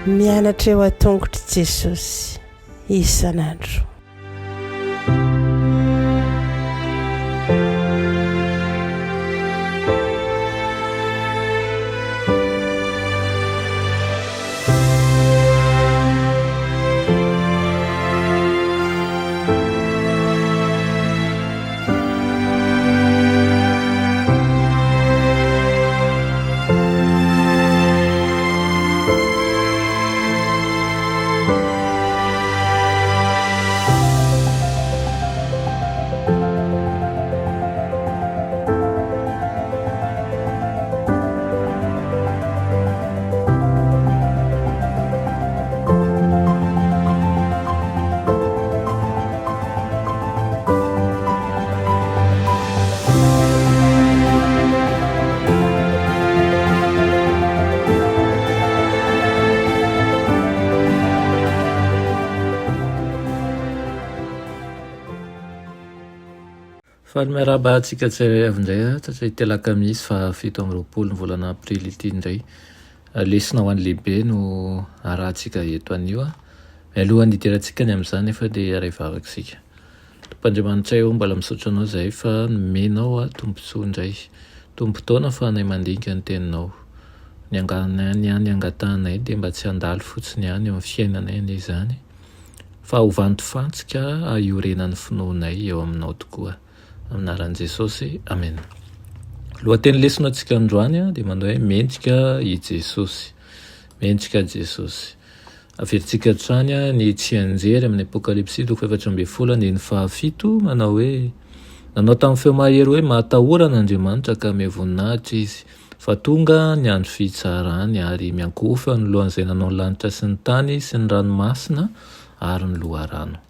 Mianatra eo an-tongotr'i Jesosy isan'andro. Faly miarahaba antsika tsirairay avy indray a, tratry ity alakamisy faha 27 ny volana aprily ity indray. Lesona ho an'ny lehibe no arahantsika eto anio a. Mialohan'ny hidirantsika ny amin'izany nefa dia hiara hivavaka isika. Tompo Andriamanitray ô, mbola misaotra Anao izahay fa nomenao ahy tombontsoa indray, tombon-taona ahafahanay mandinika ny Teninao. Ny ny hany angatahanay dia mba tsy handalo fotsiny ihany eo amin'ny fiainanay anie izany, fa ho vantofantsika hiorenan'ny finoanay eo Aminao tokoa. Amin'ny anaran'i Jesosy, amena. Lohateny lesona antsika androany dia manao hoe Mendrika i Jesosy. Mendrika Jesosy. Averintsika hatrany ny tsianjery amin'ny Apokalypsy toko 14 andininy fahafito manao hoe Nanao tamin'ny feo mahery hoe mahatahora an'Andriamanitra ka ame voninahitra izy fa tonga ny andro fitsarany ary miankohofa eo anoloan'izay nanao ny lanitra sy ny tany sy ny ranomasina ary ny loharano.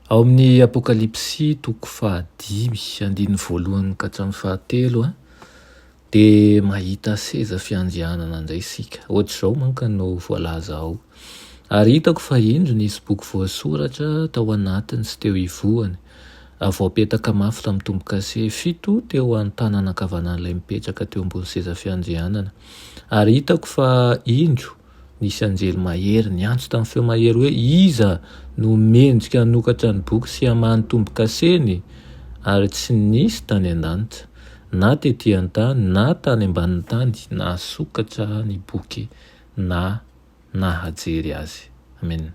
Ao amin'ny Apokalypsy toko fahadimy andininy voalohany ka hatramin'ny fahatelo Dia mahita seza fiandrianana indray isika. Ohatr'izao manko no voalaza ao, Ary hitako fa indro nisy boky voasoratra tao anatiny sy teo ivohony, voapetaka mafy tamin'ny tombo-kase fito teo an-tanana ankavanan'ilay mipetraka teo ambony seza fiandrianana. Ary hitako fa indro nisy anjely mahery niantso tamin'ny feo mahery hoe, Iza no mendrika hanokatra ny boky sy hamaha ny tombo-kaseny? Ary tsy nisy tany an-danitra, na tetỳ an-tany na tany ambanin'ny tany nahasokatra ny boky na nahajery azy. Amena.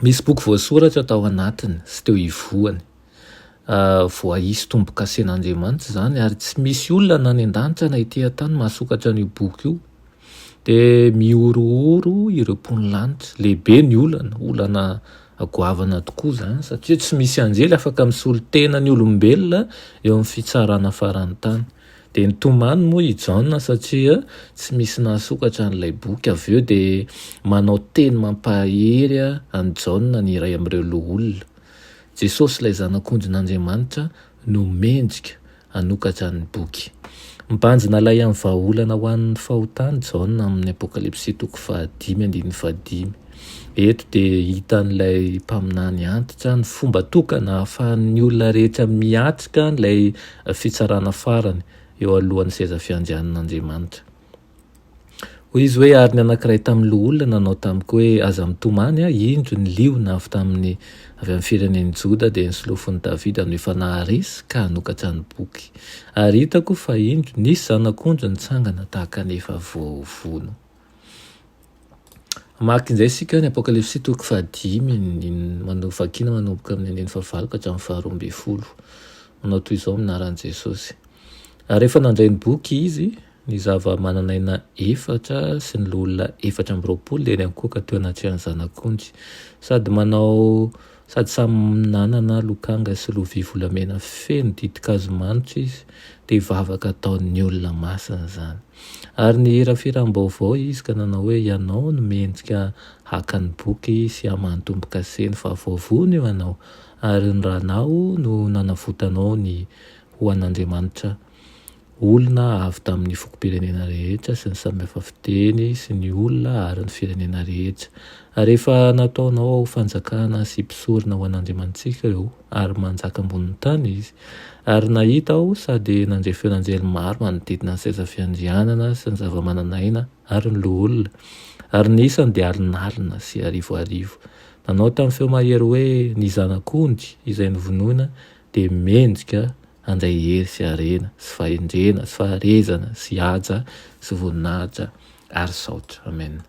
Misy boky voasoratra tao anatiny sy teo ivohony. Voaisy tombo-kasen'Andriamanitra izany ary tsy misy olona na any an-danitra na ety an-tany mahasokatra an'io boky io. Dia mihorohoro ireo mponin'ny lanitra. Lehibe ny olana, olana goavana tokoa izany satria tsy misy anjely afaka misolo tena ny olombelona eo amin'ny fitsarana faran'ny tany. Dia nitomany moa i Jaona satria tsy misy nahasokatra an'ilay boky. Avy eo dia manao teny mampahery an'i Jaona ny iray amin'ireo loholona. Jesosy ilay Zanak'ondrin'Andriamanitra no mendrika hanokatra ny boky. Mibanjina ilay amin'ny vahaolana ho an'ny fahotana Jaona amin'ny Apokalypsy toko fahadimy andininy fahadimy. Eto dia hitan'ilay mpaminany antitra ny fomba tokana ahafahan'ny olona rehetra miatrika an'ilay fitsarana farany eo alohan'ny seza fiandrianan'Andriamanitra. Hoy izy hoe, Ary ny anankiray tamin'ny loholona nanao tamiko hoe, Aza mitomany aho, indro ny liona avy tamin'ny avy amin'ny firenen'i Joda, dia ny solofon'i Davida no efa naharesy ka hanokatra ny boky. Ary hitako fa indro nisy zanak'ondry nitsangana tahaka ny efa voavono. Hamaky indray isika ny Apokalypsy toko fahadimy, ny vakiana manomboka amin'ny andininy fahavalo ka hatramin'ny faharoa ambin'ny folo. Manao toy izao amin'ny anaran'i Jesosy. Ary rehefa nandray ny boky izy, Ny zava-manan'aina efatra sy ny loholona 24 dia niankohoka teo anatrehan'ny Zanak'ondry, sady manao sady samy nanana lokanga sy lovia volamena feno ditin-kazo manitra izy, dia vavaka ataon'ny olona masina izany. Ary nihira fihiram-baovao izy ka nanao hoe, Ianao no mendrika haka ny boky sy hamaha ny tombo-kaseny, fa voavono Ianao, ary ny ranao no nanavotanao ny ho an'Andriamanitra. Olona avy tamin'ny fokom-pirenena rehetra sy ny samihafa fiteny sy ny olona ary ny firenena rehetra. Ary efa nataonao ho fanjakana sy mpisorona ho an'Andriamanitsika ireo, ary manjaka ambonin'ny tany izy. Ary nahita aho sady nandre feon'anjely maro manodidina ny seza fiandrianana sy ny zava-manan'aina ary ny loholona, ary ny isany dia alinalina sy arivoarivo. Nanao tamin'ny feo mahery hoe, Ny Zanak'ondry izay novonoina dia mendrika handray hery sy harena sy fahendrena sy faharezana sy haja sy voninahitra ary saotra. Amen.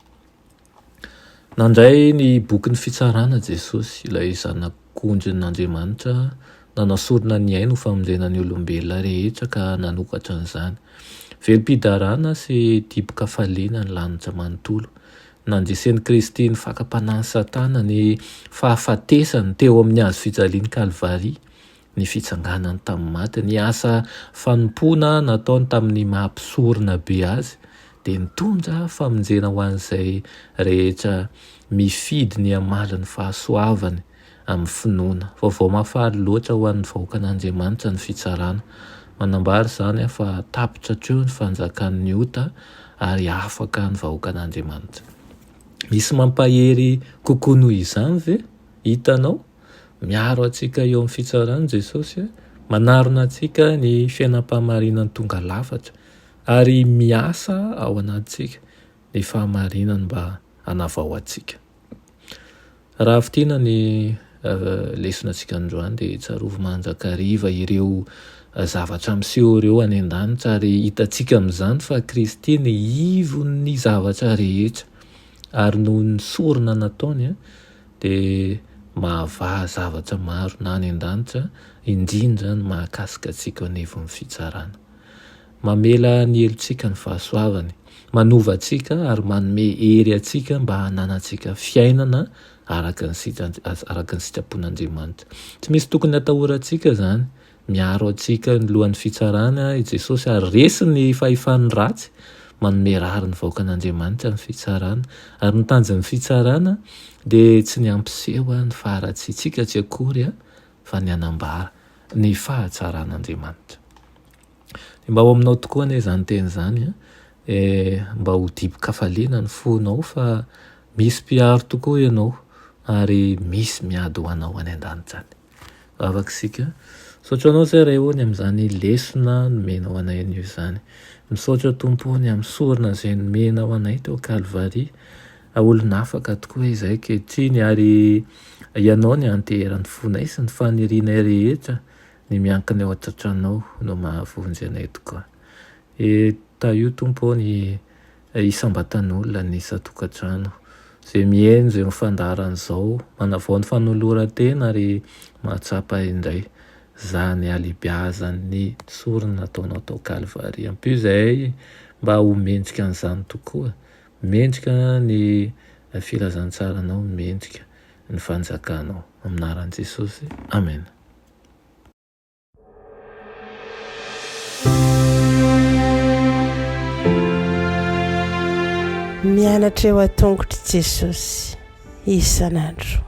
Nandray ny bokin'ny fitsarana Jesosy, ilay Zanak'ondrin'Andriamanitra, nanao sorona ny ainy ho famonjena ny olombelona rehetra ka nanokatra an'izany. Velom-pidarana sy dibo-kafaliana ny lanitra manontolo. Nandresen'i Kristy ny fakam-panahin'i Satana ny fahafatesany teo amin'ny hazo fijalian'i Kalvary. ny fitsanganany tamin'ny maty, ny asa fanompoana nataony tamin'ny maha mpisorona be azy dia nitondra famonjena ho an'izay rehetra mifidy ny hamaly ny fahasoavany amin'ny finoana. Vaovao mahafaly loatra ho an'ny vahoakan'Andriamanitra ny fitsarana. Manambara izany fa tapitra hatreo ny fanjakan'ny ota ary afaka ny vahoakan'Andriamanitra. Misy mampahery kokoa noho izany ve? Hitanao? Miaro antsika eo amin'ny fitsarana Jesosy, manarona antsika ny fiainam-pahamarinany tonga lafatra, ary miasa ao anatintsika ny fahamarinany mba hanavao antsika. Raha fintina ny lesona antsika androany dia tsarovy mandrakariva ireo zavatra miseho ireo any an-danitra ary hitantsika amin'izany fa Kristy ny ivon'ny zavatra rehetra ary noho ny sorona nataony dia mahavaha zavatra maro na any an-danitra, indrindra ny mahakasika antsika eo anivon'ny fitsarana. Mamela ny helotsika ny fahasoavany, manova antsika ary manome hery antsika mba hananantsika fiainana araka ny araka ny sitrapon'Andriamanitra. Tsy misy tokony hatahorantsika izany. Miaro antsika ny lohan'ny fitsarana i Jesosy ary resy ny fahefan'ny ratsy. Manome rariny ny vahoakan'Andriamanitra ny fitsarana. Ary ny tanjon'ny fitsarana dia tsy ny hampiseho ny faharatsiantsika tsy akory fa ny hanambara ny fahatsaran'Andriamanitra. Dia mba ho aminao tokoa anie izany teny izany e, mba ho dibo-kafaliana ny fonao fa misy mpiaro tokoa ianao ary misy miady ho anao any an-danitra any. Vavaka isika. Misaotra Anao izay Ray ô ny amin'izany lesona nomenao anay anio izany. Misaotra Tompo ô ny amin'ny sorona izay nomenao anay teo Kalvary. Olona afaka tokoa izahay ankehitriny ary Ianao ny anteheran'ny fonay sy ny fanirianay rehetra ny miankina eo an-tratranao no mahavonjy anay tokoa. E tahio Tompo ô ny isam-batan'olona ny isan-tokantrano. Izay mihaino izay mifandaharana izao, manavao ny fanoloran-tena ary mahatsapa indray izany halehibeazan'ny sorona nataonao tao Kalvary. Ampio izahay mba ho mendrika an'izany tokoa. Mendrika ny filazantsaranao, mendrika ny fanjakanao. Amin'ny anaran'i Jesosy. Amena. Mianatra eo an-tongotr'i Jesosy isan'andro.